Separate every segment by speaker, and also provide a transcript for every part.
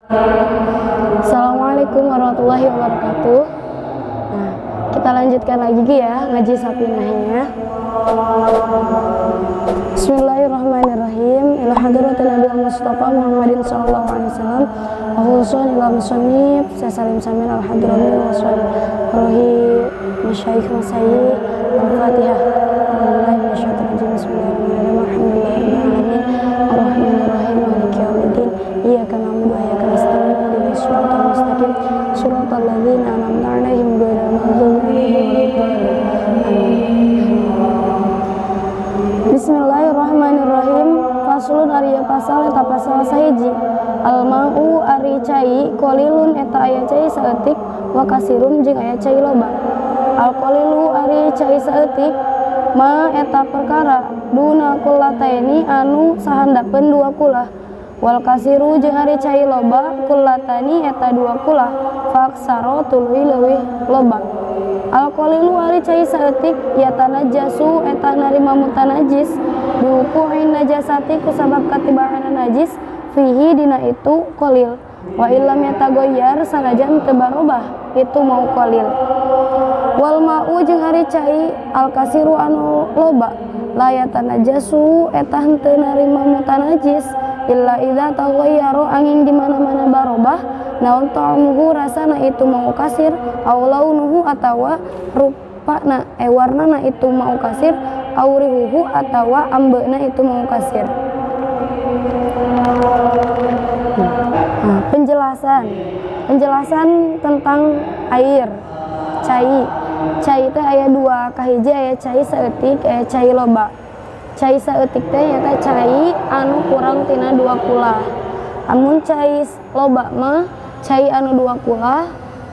Speaker 1: Assalamualaikum warahmatullahi wabarakatuh. Nah, kita lanjutkan lagi ya ngaji safinahnya. Bismillahirrahmanirrahim. Ila hadratin Nabi Mustafa Muhammadin sallallahu alaihi wasallam wa khususan ila musannif Salim Samin al-Hadrami wa rohi masyayikh masayi. Al-Fatihah. Bismillahirrahmanirrahim. Alhamdulillahirabbil alamin. Arrahmanirrahim. Maliki yaumiddin. Iyyaka na'budu wa iyyaka nasta'in. Ihdinas siratal mustaqim. Siratal ladzina an'amta 'alaihim ghairil maghdubi 'alaihim waladdallin. Amin. Bismillahirrahmanirrahim. Faslun ari pasal eta pasal sahiji. Al-ma'u ari cai qalilun eta aya cai saeutik wa kasirun jeung aya cai loba. Al qalilu ari cai saeutik ma eta perkara duna kullataini anu sahandapeun dua kulah. Wal kasiru jeung ari cai loba kullatani eta dua kulah faksaro tuluy leuwih loba. Al qalilu ari cai saeutik yatanajasu eta narima mutanajis biwuqu'in najasati kusabab katibaana najis fihi dina itu qalil wa illam yatagoyyar sanajan teu barobah itu mau qalil. Wal ma'u jeung ari cai al kasiru anu loba la yatanajasu eta henteu narima mutanajis illa idza taghayyara angin di mana-mana barobah naon ta'amuhu rasana itu mau kasir aw launuhu atawa rupana warnana itu mau kasir aw rihuhu atawa ambeuna itu mau kasir. Nah, penjelasan tentang air cai. Cai teh aya dua, kahiji aya cai saeutik, aya cai loba. Cai saeutik teh nyaeta cai anu kurang tina dua kulah. Amun cai loba mah cai anu dua kulah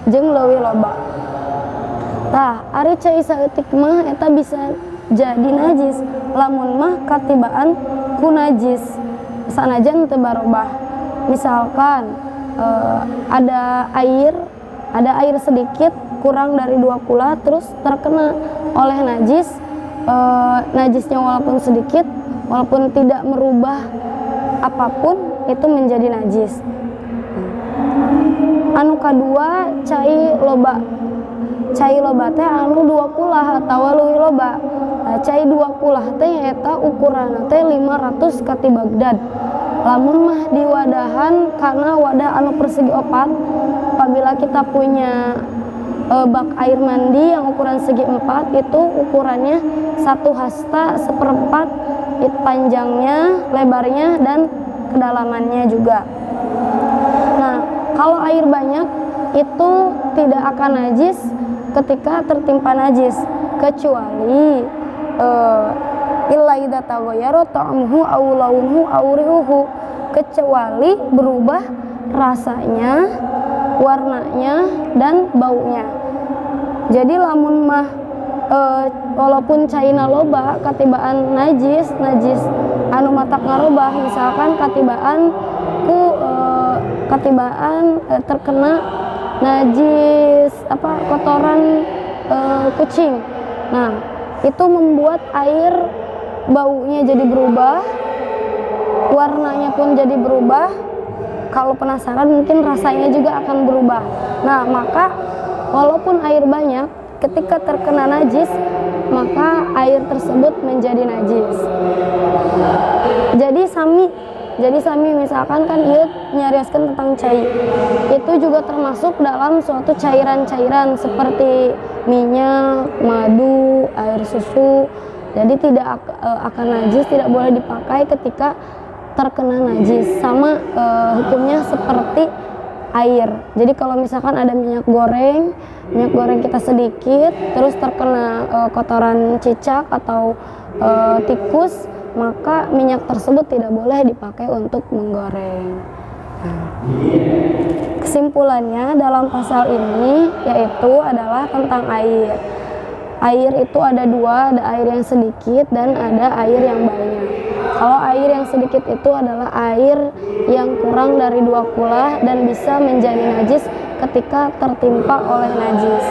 Speaker 1: jeung leuwih loba. Tah, ari cai saeutik mah eta bisa jadi najis lamun mah katibaan ku najis sanajan teu barobah. Misalkan ada air sedikit kurang dari dua kulah terus terkena oleh najis, najisnya walaupun sedikit, walaupun tidak merubah apapun itu menjadi najis. Anu kadua cai loba. Cai loba teh anu dua kulah atawa leuwih loba. Nah, cai dua kulah teh nyaeta ukuranna teh 500 kati Baghdad. Lamun mah diwadahan karena wadah anu persegi opat, apabila kita punya bak air mandi yang ukuran segi empat itu ukurannya 1 hasta seperempat panjangnya, lebarnya, dan kedalamannya juga. Nah, kalau air banyak itu tidak akan najis ketika tertimpa najis, kecuali illa idza taghayyara ta'muhu aw launuhu aw rihuhu, kecuali berubah rasanya, warnanya, dan baunya. Jadi lamun mah walaupun caina loba katibaan najis, najis anu matak ngarobah, misalkan katibaan ku katibaan terkena najis apa kotoran kucing. Nah, itu membuat air baunya jadi berubah, warnanya pun jadi berubah. Kalau penasaran mungkin rasanya juga akan berubah. Nah, maka walaupun air banyak, ketika terkena najis, maka air tersebut menjadi najis. Jadi sami misalkan kan ieu nyarioskeun tentang cai. Itu juga termasuk dalam suatu cairan-cairan seperti minyak, madu, air susu. Jadi tidak akan najis, tidak boleh dipakai ketika terkena najis. Sama hukumnya seperti air. Jadi kalau misalkan ada minyak goreng kita sedikit, terus terkena kotoran cicak atau tikus, maka minyak tersebut tidak boleh dipakai untuk menggoreng. Nah, kesimpulannya dalam pasal ini yaitu adalah tentang air. Air itu ada dua, ada air yang sedikit dan ada air yang banyak. Kalau air yang sedikit itu adalah air yang kurang dari dua kulah dan bisa menjadi najis ketika tertimpa oleh najis.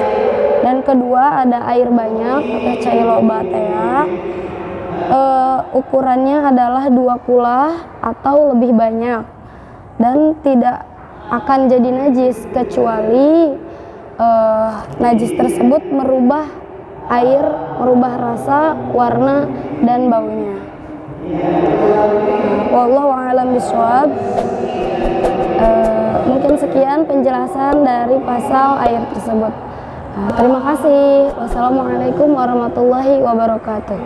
Speaker 1: Dan kedua ada air banyak atau cai loba teh. Ukurannya adalah dua kulah atau lebih banyak dan tidak akan jadi najis kecuali najis tersebut merubah air, merubah rasa, warna, dan baunya. Wallahu a'lam bishawab. Mungkin sekian penjelasan dari pasal air tersebut. Terima kasih. Wassalamualaikum warahmatullahi wabarakatuh.